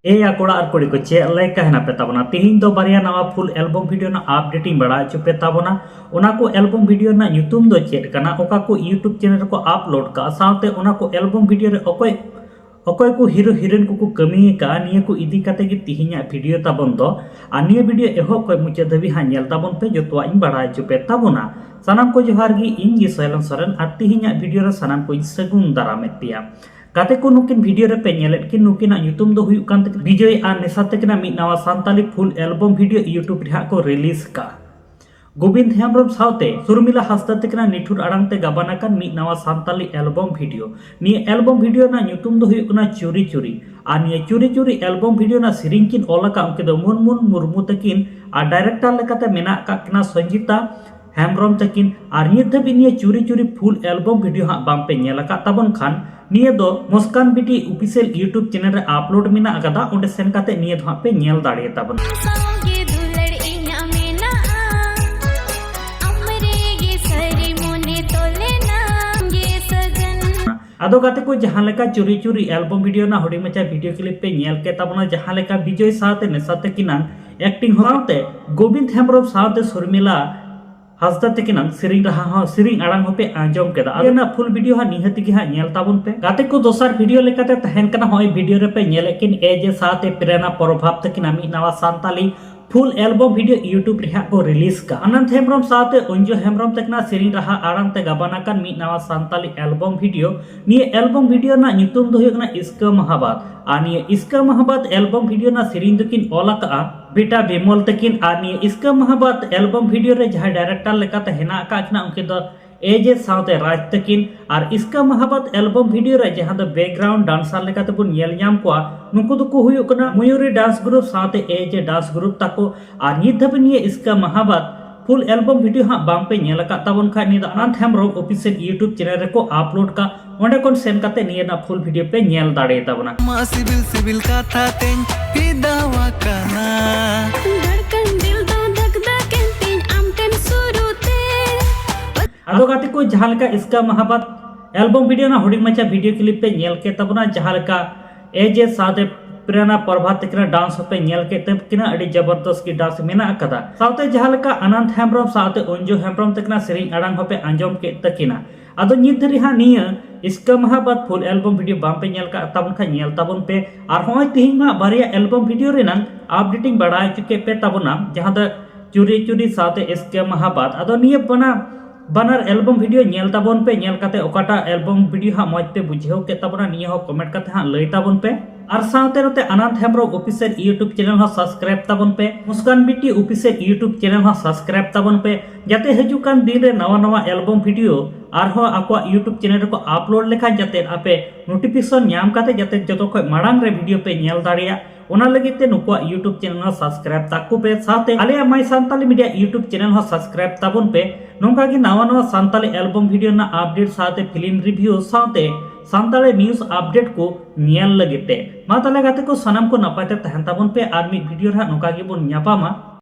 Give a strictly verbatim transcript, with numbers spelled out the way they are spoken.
ᱮᱭᱟ ᱠᱚᱲᱟ ᱟᱨ ᱠᱩᱲᱤ ᱠᱚ, ᱪᱮᱫ ᱞᱮᱠᱟ ᱦᱮᱱᱟᱜ ᱯᱮ ᱛᱟᱵᱚᱱᱟ? ᱛᱤᱦᱤᱧ ᱫᱚ ᱵᱟᱨᱭᱟ ᱱᱟᱣᱟ full album video ᱨᱮᱱᱟᱜ update ᱤᱧ ᱵᱟᱲᱟᱭ ᱦᱚᱪᱚ ᱯᱮ ᱛᱟᱵᱚᱱᱟ᱾ ᱚᱱᱟ ᱠᱚ album video ᱨᱮᱱᱟᱜ ᱧᱩᱛᱩᱢ ᱫᱚ ᱪᱮᱫ ᱠᱟᱱᱟ, ᱚᱠᱟ ᱠᱚ YouTube channel ᱨᱮᱠᱚ upload ᱠᱟᱜᱼᱟ, ᱥᱟᱶᱛᱮ ᱚᱱᱟ ᱠᱚ album video ᱨᱮ ᱚᱠᱚᱭ ᱚᱠᱚᱭ ᱠᱚ hero heroine ᱠᱚᱠᱚ ᱠᱟᱹᱢᱤ ᱟᱠᱟᱫᱼᱟ, ᱱᱤᱭᱟᱹ ᱠᱚ ᱤᱫᱤ ᱠᱟᱛᱮ ᱜᱮ ᱛᱤᱦᱤᱧᱟᱜ video ᱛᱟᱵᱚᱱ ᱫᱚ᱾ ᱟᱨ ᱱᱤᱭᱟᱹ video ᱮᱦᱚᱵ ᱠᱷᱚᱱ ᱢᱩᱪᱟᱹᱫ ᱫᱷᱟᱹᱵᱤᱡ ᱦᱟᱸᱜ ᱧᱮᱞ ᱛᱟᱵᱚᱱ ᱯᱮ, ᱡᱚᱛᱚᱣᱟᱜ ᱤᱧ ᱵᱟᱲᱟᱭ ᱦᱚᱪᱚ ᱯᱮ ᱛᱟᱵᱚᱱᱟ᱾ ᱥᱟᱱᱟᱢ ᱠᱚ ᱡᱚᱦᱟᱨ ᱜᱮ, ᱤᱧ ᱜᱮ ᱥᱚᱭᱞᱚᱱ ᱥᱚᱨᱮᱱ, ᱟᱨ ᱛᱤᱦᱤᱧᱟᱜ video ᱨᱮ ᱥᱟᱱᱟᱢ ᱠᱚᱧ ᱥᱟᱹᱜᱩᱱ ᱫᱟᱨᱟᱢᱮᱫ ᱯᱮᱭᱟ᱾ ᱜᱟᱛᱮ ᱠᱚ, ᱱᱩᱠᱤᱱ video ᱨᱮᱯᱮ ᱧᱮᱞᱮᱫ ᱠᱤᱱ, ᱱᱩᱠᱤᱱᱟᱜ ᱧᱩᱛᱩᱢ ᱫᱚ ᱦᱩᱭᱩᱜ ᱠᱟᱱ ᱛᱟᱹᱠᱤᱱᱟ ᱵᱤᱡᱚᱭ ᱟᱨ ᱱᱮᱥᱟ ᱛᱟᱹᱠᱤᱱᱟᱜ ᱢᱤᱫ ᱱᱟᱣᱟ Santali full album video YouTube ᱨᱮ ᱦᱟᱸᱜ ᱠᱚ release ᱠᱟᱜᱼᱟ᱾ ᱜᱳᱵᱤᱱᱫ ᱦᱮᱢᱵᱨᱚᱢ ᱥᱟᱶᱛᱮ ᱥᱩᱨᱢᱤᱞᱟ ᱦᱟᱸᱥᱫᱟ ᱛᱟᱹᱠᱤᱱᱟᱜ ᱱᱤᱴᱷᱩᱨ ᱟᱲᱟᱝ ᱛᱮ ᱜᱟᱵᱟᱱ ᱟᱠᱟᱱ ᱢᱤᱫ ᱱᱟᱣᱟ ᱥᱟᱱᱛᱟᱞᱤ album video᱾ ᱱᱤᱭᱟᱹ album video ᱨᱮᱱᱟᱜ ᱧᱩᱛᱩᱢ ᱫᱚ ᱦᱩᱭᱩᱜ ᱠᱟᱱᱟ ᱪᱩᱨᱤ ᱪᱩᱨᱤ᱾ ᱟᱨ ᱱᱤᱭᱟᱹ ᱪᱩᱨᱤ ᱪᱩᱨᱤ album video ᱨᱮᱱᱟᱜ ᱥᱮᱨᱮᱧ ᱠᱤᱱ ᱚᱞ ᱟᱠᱟᱫ ᱩᱱᱠᱤᱱ ᱫᱚ ᱢᱩᱱᱢᱩᱱ ᱢᱩᱨᱢᱩ ᱛᱟᱹᱠᱤᱱ, ᱟᱨ director ᱞᱮᱠᱟᱛᱮ ᱢᱮᱱᱟᱜ ᱟᱠᱟᱫ ᱠᱤᱱᱟ ᱥᱚᱧᱡᱤᱛᱟ ᱦᱮᱢᱵᱨᱚᱢ ᱛᱟᱹᱠᱤᱱ᱾ ᱟᱨ ᱱᱤᱛ ᱫᱷᱟᱹᱵᱤᱡ ᱱᱤᱭᱟᱹ ᱪᱩᱨᱤ ᱪᱩᱨᱤ full album video ᱦᱟᱸᱜ ᱵᱟᱝ ᱯᱮ ᱧᱮᱞ ᱟᱠᱟᱫ ᱛᱟᱵᱚᱱ ᱠᱷᱟᱱ, ᱱᱤᱭᱟᱹ ᱫᱚ ᱢᱩᱥᱠᱟᱱ ᱵᱤᱴᱤ official YouTube channel ᱨᱮ upload ᱢᱮᱱᱟᱜ ᱟᱠᱟᱫᱟ, ᱚᱸᱰᱮ ᱥᱮᱱ ᱠᱟᱛᱮ ᱱᱤᱭᱟᱹ ᱫᱚ ᱦᱟᱸᱜ ᱯᱮ ᱧᱮᱞ ᱫᱟᱲᱮᱭᱟᱛᱟ ᱵᱚᱱᱟ᱾ ᱥᱟᱶᱜᱮ ᱫᱩᱞᱟᱹᱲ ᱤᱧᱟᱜ ᱢᱮᱱᱟᱜᱼᱟ, ᱟᱢᱨᱮ ᱜᱮ ᱥᱟᱹᱨᱤ ᱢᱚᱱᱮ ᱛᱚᱞᱮᱱᱟ ᱜᱮ ᱥᱟᱹᱜᱟᱹᱱ᱾ ᱟᱫᱚ ᱜᱟᱛᱮ ᱠᱚ, ᱡᱟᱦᱟᱸ ᱞᱮᱠᱟ ᱪᱩᱨᱤ ᱪᱩᱨᱤ album video ᱨᱮᱱᱟᱜ ᱦᱩᱰᱤᱧ ᱢᱟᱪᱷᱟ video clip ᱯᱮ ᱧᱮᱞ ᱠᱮᱫ ᱛᱟᱵᱚᱱᱟ, ᱡᱟᱦᱟᱸ ᱞᱮᱠᱟ ᱵᱤᱡᱚᱭ ᱥᱟᱶᱛᱮ ᱱᱮᱥᱟ ᱛᱟᱹᱠᱤᱱᱟᱜ acting ᱦᱚᱸ ᱥᱟᱶᱛᱮ ᱜᱳᱵᱤᱱᱫ ᱦᱮᱢᱵᱨᱚᱢ ᱥᱟᱶᱛᱮ ᱥᱩᱨᱢᱤᱞᱟ ᱦᱟᱸᱥᱫᱟ ᱛᱟᱹᱠᱤᱱᱟᱜ ᱥᱮᱨᱮᱧ ᱨᱟᱦᱟ ᱦᱚᱸ, ᱥᱮᱨᱮᱧ ᱟᱲᱟᱝ ᱦᱚᱸᱯᱮ ᱟᱸᱡᱚᱢ ᱠᱮᱫᱟ᱾ ᱟᱨ ᱚᱱᱟ full video ᱦᱟᱸᱜ ᱱᱤᱦᱟᱹᱛ ᱜᱮ ᱦᱟᱸᱜ ᱧᱮᱞ ᱛᱟᱵᱚᱱ ᱯᱮ᱾ ᱜᱟᱛᱮ ᱠᱚ, ᱫᱚᱥᱟᱨ video ᱞᱮᱠᱟᱛᱮ ᱛᱟᱦᱮᱱ ᱠᱟᱱᱟ ᱦᱚᱸᱜᱼᱚᱭ video ᱨᱮᱯᱮ ᱧᱮᱞᱮᱫ ᱠᱤᱱ ᱮ ᱡᱮ ᱥᱟᱶᱛᱮ ᱯᱨᱮᱨᱱᱟ ᱯᱨᱚᱵᱷᱟᱵ ᱛᱟᱹᱠᱤᱱᱟᱜ ᱢᱤᱫ ᱱᱟᱣᱟ Santali full album video YouTube ᱨᱮ ᱦᱟᱸᱜ ᱠᱚ release ᱠᱟᱜᱼᱟ᱾ ᱟᱱᱚᱱᱫ ᱦᱮᱢᱵᱨᱚᱢ ᱥᱟᱶᱛᱮ ᱚᱧᱡᱩ ᱦᱮᱢᱵᱨᱚᱢ ᱛᱟᱹᱠᱤᱱᱟᱜ ᱥᱮᱨᱮᱧ ᱨᱟᱦᱟ ᱟᱲᱟᱝ ᱛᱮ ᱜᱟᱵᱟᱱ ᱟᱠᱟᱱ ᱢᱤᱫ ᱱᱟᱣᱟ ᱥᱟᱱᱛᱟᱞᱤ album video᱾ ᱱᱤᱭᱟᱹ album video ᱨᱮᱱᱟᱜ ᱧᱩᱛᱩᱢ ᱫᱚ ᱦᱩᱭᱩᱜ ᱠᱟᱱᱟ ᱤᱥᱠᱟ ᱢᱟᱦᱟᱵᱟᱛ᱾ ᱟᱨ ᱱᱤᱭᱟᱹ ᱤᱥᱠᱟ ᱢᱟᱦᱟᱵᱟᱛ album video ᱨᱮᱱᱟᱜ ᱥᱮᱨᱮᱧ ᱫᱚᱠᱤᱱ ᱚᱞ ᱟᱠᱟᱜᱼᱟ ᱵᱮᱴᱟ ᱵᱤᱢᱚᱞ ᱛᱟᱹᱠᱤᱱ᱾ ᱟᱨ ᱱᱤᱭᱟᱹ ᱤᱥᱠᱟ ᱢᱟᱦᱟᱵᱟᱛ album video ᱨᱮ ᱡᱟᱦᱟᱸᱭ director ᱞᱮᱠᱟᱛᱮ ᱦᱮᱱᱟᱜ ᱟᱠᱟᱫ ᱠᱤᱱᱟ, ᱩᱱᱠᱤᱱ ᱫᱚ ᱮ ᱡᱮ ᱥᱟᱶᱛᱮ ᱨᱟᱡᱽ ᱛᱟᱹᱠᱤᱱ᱾ ᱟᱨ ᱤᱥᱠᱟ ᱢᱟᱦᱟᱵᱟᱛ album video ᱨᱮ ᱡᱟᱦᱟᱸ ᱫᱚ background dancer ᱞᱮᱠᱟᱛᱮ ᱵᱚᱱ ᱧᱮᱞ ᱧᱟᱢ ᱠᱚᱣᱟ, ᱱᱩᱠᱩ ᱫᱚᱠᱚ ᱦᱩᱭᱩᱜ ᱠᱟᱱᱟ ᱢᱚᱭᱩᱨᱤ dance group ᱥᱟᱶᱛᱮ ᱮ ᱡᱮ dance group ᱛᱟᱠᱚ᱾ ᱟᱨ ᱱᱤᱛ ᱫᱷᱟᱹᱵᱤᱡ ᱱᱤᱭᱟᱹ ᱤᱥᱠᱟ ᱢᱟᱦᱟᱵᱟᱛ full album video ᱦᱟᱸᱜ ᱵᱟᱝ ᱯᱮ ᱧᱮᱞ ᱟᱠᱟᱫ ᱛᱟᱵᱚᱱ ᱠᱷᱟᱡ, ᱱᱤᱭᱟᱹ ᱫᱚ Anand Hembrom official YouTube channel ᱨᱮᱠᱚ upload ᱠᱟᱜᱼᱟ, ᱚᱸᱰᱮ ᱠᱷᱚᱱ ᱥᱮᱱ ᱠᱟᱛᱮ ᱱᱤᱭᱟᱹ ᱨᱮᱱᱟᱜ full video ᱯᱮ ᱧᱮᱞ ᱫᱟᱲᱮᱭᱟᱛᱟ ᱵᱚᱱᱟ᱾ ᱟᱢᱟᱜ ᱥᱤᱵᱤᱞ ᱥᱤᱵᱤᱞ ᱠᱟᱛᱷᱟ ᱛᱮᱧ ᱯᱷᱤᱫᱟᱣ ᱟᱠᱟᱱᱟ᱾ ᱫᱷᱟᱲᱠᱟᱱ ᱫᱤᱞ ᱫᱚ ᱫᱷᱟᱠ ᱫᱷᱟᱠ ᱮᱱ ᱛᱤᱧ ᱟᱢ ᱴᱷᱮᱱ ᱥᱩᱨᱩ ᱛᱮ᱾ ᱟᱫᱚ ᱜᱟᱛᱮ ᱠᱚ, ᱡᱟᱦᱟᱸ ᱞᱮᱠᱟ ᱤᱥᱠᱟ ᱢᱟᱦᱟᱵᱟᱛ album video ᱨᱮᱱᱟᱜ ᱦᱩᱰᱤᱧ ᱢᱟᱪᱷᱟ video clip ᱯᱮ ᱧᱮᱞ ᱠᱮᱫ ᱛᱟᱵᱚᱱᱟ, ᱡᱟᱦᱟᱸ ᱞᱮᱠᱟ ᱮ ᱡᱮ ᱥᱟᱶᱛᱮ ᱯᱨᱮᱨᱚᱱᱟ ᱯᱨᱚᱵᱷᱟ ᱛᱟᱹᱠᱤᱱᱟᱜ ᱰᱟᱱᱥ ᱦᱚᱸᱯᱮ ᱧᱮᱞ ᱠᱮᱫ ᱛᱟᱹᱠᱤᱱᱟ, ᱟᱹᱰᱤ ᱡᱚᱵᱚᱨᱫᱚᱥ ᱜᱮ ᱰᱟᱱᱥ ᱢᱮᱱᱟᱜ ᱟᱠᱟᱫᱟ᱾ ᱥᱟᱶᱛᱮ ᱡᱟᱦᱟᱸ ᱞᱮᱠᱟ ᱟᱱᱟᱱᱫ ᱦᱮᱢᱵᱨᱚᱢ ᱥᱟᱶᱛᱮ ᱚᱧᱡᱩ ᱦᱮᱢᱵᱨᱚᱢ ᱛᱟᱹᱠᱤᱱᱟᱜ ᱥᱮᱨᱮᱧ ᱟᱲᱟᱝ ᱦᱚᱸᱯᱮ ᱟᱸᱡᱚᱢ ᱠᱮᱫ ᱛᱟᱹᱠᱤᱱᱟ᱾ ᱟᱫᱚ ᱱᱤᱛ ᱫᱷᱟᱹᱨᱤᱡ ᱦᱟᱸᱜ ᱱᱤᱭᱟᱹ ᱤᱥᱠ ᱢᱚᱦᱚᱵᱵᱚᱛ ᱯᱷᱩᱞ ᱮᱞᱵᱚᱢ ᱵᱷᱤᱰᱤᱭᱳ ᱵᱟᱝ ᱯᱮ ᱧᱮᱞ ᱠᱟᱜ ᱛᱟᱵᱚᱱ ᱠᱷᱟᱱ ᱧᱮᱞ ᱛᱟᱵᱚᱱ ᱯᱮ᱾ ᱟᱨ ᱦᱚᱸᱜᱼᱚᱭ ᱛᱤᱦᱤᱧ ᱢᱟ ᱵᱟᱨᱭᱟ ᱮᱞᱵᱚᱢ ᱵᱷᱤᱰᱤᱭᱳ ᱨᱮᱱᱟᱝ ᱟᱯᱰᱮᱴ ᱤᱧ ᱵᱟᱲᱟᱭ ᱦᱚᱪᱚ ᱠᱮᱫ ᱯᱮ ᱛᱟᱵᱚᱱᱟ, ᱡᱟᱦᱟᱸ ᱫᱚ ᱪᱩᱨᱤ ᱪᱩᱨᱤ ᱥᱟᱶᱛᱮ ᱤᱥᱠ ᱢᱚᱦᱚᱵᱵᱚᱛ᱾ ᱟᱫᱚ ᱱᱤᱭᱟᱹ ᱵᱟᱱᱟ ᱵᱟᱱᱟᱨ ᱮᱞᱵᱚᱢ ᱵᱷᱤᱰᱤᱭᱳ ᱧᱮᱞ ᱛᱟᱵᱚᱱ ᱯᱮ, ᱧᱮᱞ ᱠᱟᱛᱮ ᱚᱠᱟᱴᱟᱜ ᱮᱞᱵᱚᱢ ᱵᱷᱤᱰᱤᱭᱳ ᱦᱟᱸᱜ ᱢᱚᱡᱽ ᱯᱮ ᱵᱩᱡᱷᱟᱹᱣ ᱠᱮᱫ ᱛᱟᱵᱚᱱᱟ, ᱱᱤᱭᱟᱹ ᱦᱚᱸ ᱠᱚᱢᱮᱱᱴ ᱠᱟᱛᱮ ᱦᱟᱸᱜ ᱞᱟᱹᱭ ᱛᱟᱵᱚᱱ ᱯᱮ᱾ ᱟᱨ ᱥᱟᱶᱛᱮ ᱱᱚᱛᱮ Anand Hembrom official YouTube channel ᱦᱚᱸ ᱥᱟᱵᱥᱠᱨᱟᱭᱤᱵ ᱛᱟᱵᱚᱱ ᱯᱮ, ᱢᱩᱥᱠᱟᱱ ᱵᱤᱴᱤ ᱚᱯᱷᱤᱥᱤᱭᱟᱞ YouTube ᱪᱮᱱᱮᱞ ᱦᱚᱸ ᱥᱟᱵᱥᱠᱨᱟᱭᱤᱵ ᱛᱟᱵᱚᱱ ᱯᱮ, ᱡᱟᱛᱮ ᱦᱤᱡᱩᱜ ᱠᱟᱱ ᱫᱤᱱ ᱨᱮ ᱱᱟᱣᱟ ᱱᱟᱣᱟ ᱮᱞᱵᱚᱢ ᱵᱷᱤᱰᱤᱭᱳ ᱟᱨᱦᱚᱸ ᱟᱠᱚᱣᱟᱜ YouTube ᱪᱮᱱᱮᱞ ᱨᱮᱠᱚ ᱟᱯᱞᱳᱰ ᱞᱮᱠᱷᱟᱱ ᱡᱟᱛᱮ ᱟᱯᱮ ᱱᱳᱴᱤᱯᱷᱤᱠᱮᱥᱚᱱ ᱧᱟᱢ ᱠᱟᱛᱮ ᱡᱟᱛᱮ ᱡᱚᱛᱚ ᱠᱷᱚᱱ ᱢᱟᱲᱟᱝ ᱨᱮ ᱵᱷᱤᱰᱤᱭᱳ ᱯᱮ ᱧᱮᱞ ᱫᱟᱲᱮᱭᱟᱜ, ᱚᱱᱟ ᱞᱟᱹᱜᱤᱫ ᱛᱮ ᱱᱩᱠᱩᱣᱟᱜ YouTube ᱪᱮᱱᱮᱞ ᱦᱚᱸ ᱥᱟᱵᱥᱠᱨᱟᱭᱤᱵ ᱛᱟᱠᱚ ᱯᱮ᱾ ᱥᱟᱶᱛᱮ ᱟᱞᱮᱭᱟᱜ ᱢᱟᱭ ᱥᱟᱱᱛᱟᱞᱤ ᱢᱤᱰᱤᱭᱟ YouTube ᱪᱮᱱᱮᱞ ᱦᱚᱸ ᱥᱟᱵᱥᱠᱨᱟᱭᱤᱵ ᱛᱟᱵᱚᱱ ᱯᱮ, ᱱᱚᱝᱠᱟ ᱜᱮ ᱱᱟᱣᱟ ᱱᱟᱣᱟ ᱥᱟᱱᱛᱟᱞᱤ ᱮᱞᱵᱚᱢ ᱵᱷᱤᱰᱤᱭᱳ ᱨᱮᱱᱟᱜ ᱟᱯᱰᱮᱴ ᱥᱟᱶᱛᱮ ᱯᱷᱤᱞᱢ ᱨᱤᱵᱷᱤᱭᱩ ᱥᱟᱶᱛᱮ ᱥᱟᱱᱛᱟᱲᱤ ᱱᱤᱭᱩᱡᱽ ᱟᱯᱰᱮᱴ ᱠᱚ ᱧᱮᱞ ᱞᱟᱹᱜᱤᱫ ᱛᱮ᱾ ᱢᱟ ᱛᱟᱦᱞᱮ ᱜᱟᱛᱮ ᱠᱚ, ᱥᱟᱱᱟᱢ ᱠᱚ ᱱᱟᱯᱟᱭ ᱛᱮ ᱛᱟᱦᱮᱱ ᱛᱟᱵᱚᱱ ᱯᱮ, ᱟᱨ ᱢᱤᱫ ᱵᱷᱤᱰᱤᱭᱳ ᱨᱮ ᱦᱟᱸᱜ ᱱᱚᱝᱠᱟ ᱜᱮᱵᱚᱱ ᱧᱟᱯᱟᱢᱟ᱾